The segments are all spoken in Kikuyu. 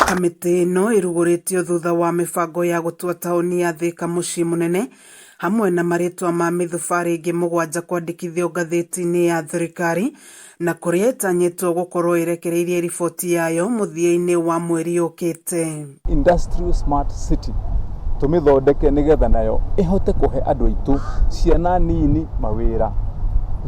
Kamĩtĩ ĩno ĩrugũrĩtio thutha wa mĩbango ya gũtua taũni ya Thika mũciĩ mũnene hamwe na marĩtwa ma mĩthubarĩ ĩngĩ mũgwanja kwandĩkithio ngathĩti-inĩ ya thirikari na kũrĩa ĩtanyĩtwo gũkorwo ĩrekereirie riboti yayo mũthia-inĩ wa mweri ũkĩte. Industrial Smart City tũmĩthondeke nĩgetha nayo ĩhote kũhe andũ aitũ ciana nini mawĩra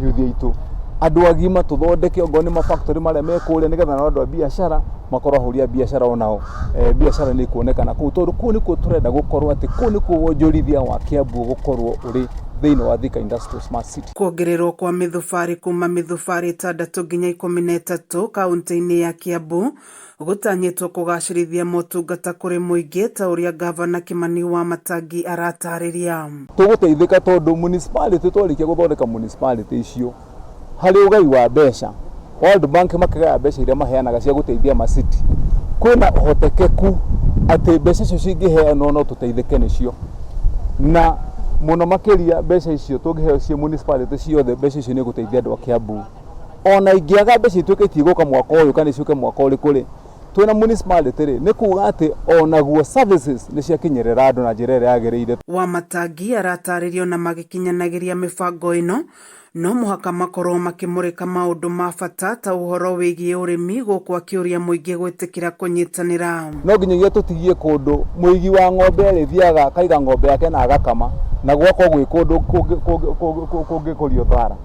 yuthi aitũ andũ agima tũthondeke ongorwo nĩ mafactory marĩa me kũrĩa nĩgetha nao andũ a biacara makorwo ahũri a biacara onao e, biacara nĩ ikuonekana kũu tondũ kũu nĩkuo tũrenda gũkorwo atĩ kũu nĩkuo wonjorithia wa Kiambu ũgũkorwo ũrĩ thĩinĩ wa Thika Industrial Smart City. Kuongererwo kwa mĩthubarĩ kuma mĩthubarĩ ĩtandatũ nginya 13 kaunti-inĩ ya Kiambu gũtanyĩtwo kũgacĩrithia motungata kũrĩ mũingĩ ta ũrĩa ngavana Kimani Wamatangi aratarĩria. Tũgũteithĩka tondũ municipality twarĩkia gũthondeka municipality icio harĩ ũgai wa mbeca World Bank makĩgaya mbeca iria maheanaga cia gũteithia macity kwĩna ũhotekeku atĩ mbeca icio cingĩheanwo no tũteithĩke nĩcio na mũno makĩria mbeca icio tũngĩheo ciĩ municipality ciothe mbeca icio nĩ gũteithia andũ a Kiambu ona ingĩaga mbeca ituĩke itigũka mwaka ũyũ kana icoke mwaka ũrĩkũ rĩ twĩna municipality rĩ nĩ kuga atĩ onaguo services nĩ ciakinyĩrĩra andũ na njĩra ĩrĩa yagĩrĩire. Wamatangi aratarĩria ona magĩkinyanagĩria mĩbango ĩno no mũhaka makorwo makĩmũrĩka maũndũ ma bata ta ũhoro wĩgiĩ ũrĩmi gũkũ akĩũria mũingĩ gwĩtĩkĩra kũnyitanĩra. No nginyagia tũtigie kũndũ mũigi wa ng'ombe arĩthiaga akaiga ng'ombe yake na agakama na gwakorwo gwĩ kũndũ kũngĩkũrio thara.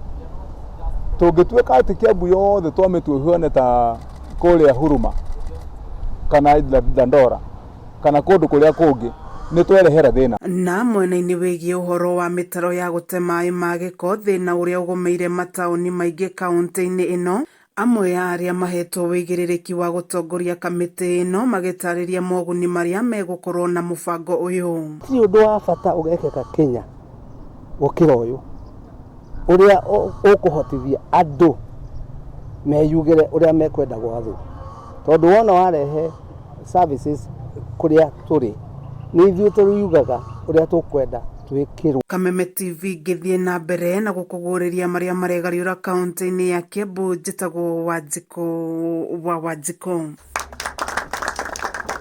Tũngĩtuĩka atĩ Kiambu yothe twamĩtua ĩhuane ta kũrĩa Huruma kana Dandora kana kũndũ kũrĩa kũngĩ nĩ twerehera thĩna. Na mwena-inĩ wĩgiĩ ũhoro wa mĩtaro ya gũte maĩ ma gĩko thĩna ũrĩa ũgũmĩire mataũni maingĩ kaunti-inĩ ĩno amwe a arĩa mahetwo wĩigĩrĩrĩki wa gũtongoria kamĩtĩ ĩno magĩtarĩria moguni marĩa megũkorwo na mũbango ũyũ. Ti ũndũ wa bata ũgekĩka Kenya gũkĩra ũyũ ũrĩa ũkũhotithia andũ meyugĩre ũrĩa mekwenda gwathwo tondũ wona warehe services kũrĩa tũrĩ nĩ ithuĩ tũriugaga ũrĩa tũkwenda twĩkĩrwo. Kameme TV ngĩthiĩ na mbere na gũkũgũrĩria marĩa maregariũra kaunti-inĩ ya Kiambu njĩtagwo Wanjikũ wa Wanjikũ.